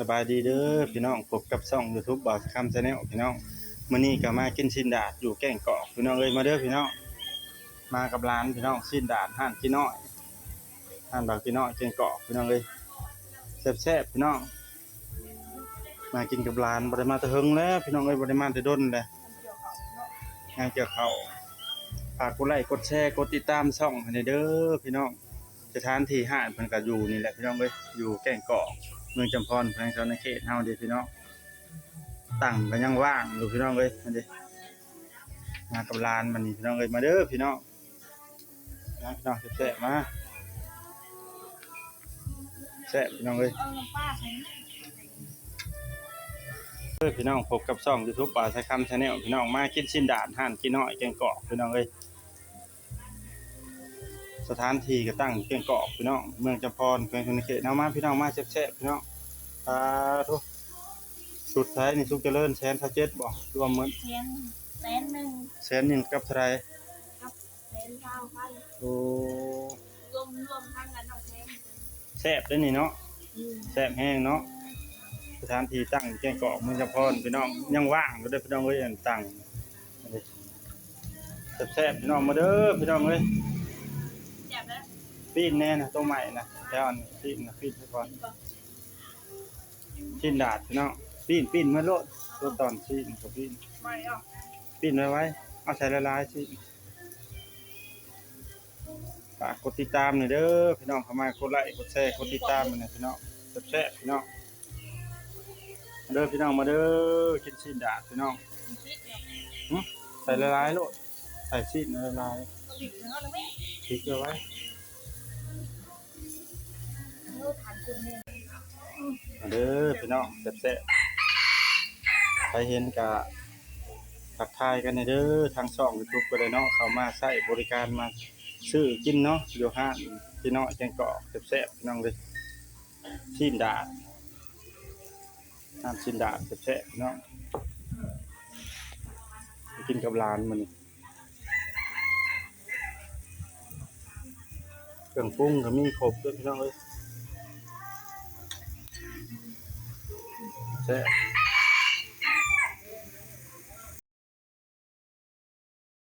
ສະບາຍດີເດີພີ່ນ້ອງ, ພົບກັບຊ່ອງຢູທູບບ່າວສະຄຳແຊນແນວພີ່ນ້ອງ. ມື້ນີ້ກໍມາກິນຊີ້ນດາດຢູ່ແກ້ງກອກພີ່ນ້ອງເອີຍ. ມາເດີພີ່ນ້ອງ, ມາກັບຫຼານພີ່ນ້ອງ. ຊີ້ນດາດຮ້ານກີນ້ອຍ, ຮ້ານບ່າວກີນ້ອຍແກ້ງກອກພີ່ນ້ອງເອີຍ, ແຊບໆພີ່ນ້ອງ. ມາກິນກັບຫຼານ, ບໍ່ໄດ້ມາແຕ່ເຫິງແລ້ວພີ່ນ້ອງເອີຍ, ບໍ່ໄດ້ມາແຕ່ດົນແລ້ວ. ງານກ່ຽວເຂົ້າ, ຝາກກົດໄລ້ກົດແຊກົດຕິດຕາມຊ່ອງໃຫ້ແດ່ເດີພີ່ນ້ອງ. ສະຖານທີ່ຮ້ານເພິ່ນກໍຢູ່ນີ້ແຫຼະພີ່ນ້ອງເອີຍ, ຢູ່ແກ້ງກອກ ເມືອງຈຳພອນ ແຂວງສະຫວັນນະເຂດເຮົາເດ້ພີ່ນ້ອງ. ຕັ້ງກໍຍັງວ່າງຢູ່ພີ່ນ້ອງເອີຍ. ມາເດີ, ມາກັບຫຼານມານີ້ພີ່ນ້ອງເອີຍ, ມາເດີພີ່ນ້ອງ. ມາພີ່ນ້ອງ, ແຊບໆ ມາ ແຊບພີ່ນ້ອງເອີຍ. ເອີ ພີ່ນ້ອງ, ພົບກັບຊ່ອງຢູທູບບ່າວສະຄຳແຊນແນວພີ່ນ້ອງ. ມາກິນຊີ້ນດາດຮ້ານກີນ້ອຍແກ້ງກອກພີ່ນ້ອງເອີຍ. ສະຖານທີ່ກໍຕັ້ງຢູ່ແກ້ງກອກພີ່ນ້ອງ, ເມືອງຈຳພອນ ແຂວງສະຫວັນນະເຂດເຮົາ. ມາພີ່ນ້ອງ, ມາແຊບໆພີ່ນ້ອງ. ສາທຸ. ສຸດທ້າຍນີ້ສຸກຈະເລີນ ແສນຊາວເຈັດບໍ່ ລວມໝົດ? ແສນ ແສນໜຶ່ງ. ແສນໜຶ່ງກັບເທົ່າໃດ? ກັບແສນຊາວພັນ. ໂອ້ ລວມ ລວມທັງອັນນັ້ນແສນ. ແຊບເດ້ນີ້ເນາະ. ອືມ ແຊບແຮງເນາະ. ສະຖານທີ່ຕັ້ງຢູ່ແກ້ງກອກ ເມືອງຈຳພອນພີ່ນ້ອງ, ຍັງວ່າງຢູ່ເດີພີ່ນ້ອງເອີຍ. ອັນຕັ້ງ ແຊບໆ ພີ່ນ້ອງ, ມາເດີພີ່ນ້ອງເອີຍ. ແຊບເດີ. ປີ້ນແນ່ນະ ໂຕໃໝ່ນະ, ແຖວອັນປີ້ນນະ, ປີ້ນໃຫ້ກ່ອນ. ຊີ້ນດາດພີ່ນ້ອງ, ປີ້ນ ປີ້ນເໝິດໂລດ. ຕົວຕອນຊີ້ນກໍປີ້ນ, ປີ້ນໄວໆ, ເອົາໃສ່ຫຼາຍໆຊີ້ນ. ຝາກກົດຕິດຕາມແດ່ເດີພີ່ນ້ອງ, ເຂົ້າມາກົດໄລ້ກົດແຊກົດຕິດຕາມແດ່ພີ່ນ້ອງ. ແຊບໆ ພີ່ນ້ອງ. ມາເດີພີ່ນ້ອງ, ມາເດີ ກິນຊີ້ນດາດພີ່ນ້ອງ. ຫຶ ໃສ່ຫຼາຍໆໂລດ, ໃສ່ຊີ້ນຫຼາຍໆ. ພິກເອົາໄວ້. ມາເດີພີ່ນ້ອງ, ແຊບໆ. ໃຜເຫັນກະທັກທາຍກັນແດ່ເດີ, ທາງຊ່ອງຢູທູບກໍໄດ້ເນາະ, ເຂົ້າມາໃຊ້ບໍລິການ ມາຊື້ກິນເນາະ ຢູ່ຮ້ານພີ່ນ້ອງແກງກອກ. ແຊບໆ ພີ່ນ້ອງເດີ. ຊີ້ນດາດ, ຮ້ານຊີ້ນດາດແຊບໆ ພີ່ນ້ອງ. ໄປກິນກັບຫຼານມື້ນີ້. ເຄື່ອງປຸງກໍມີຄົບເດີພີ່ນ້ອງເອີຍ. ແຊບ.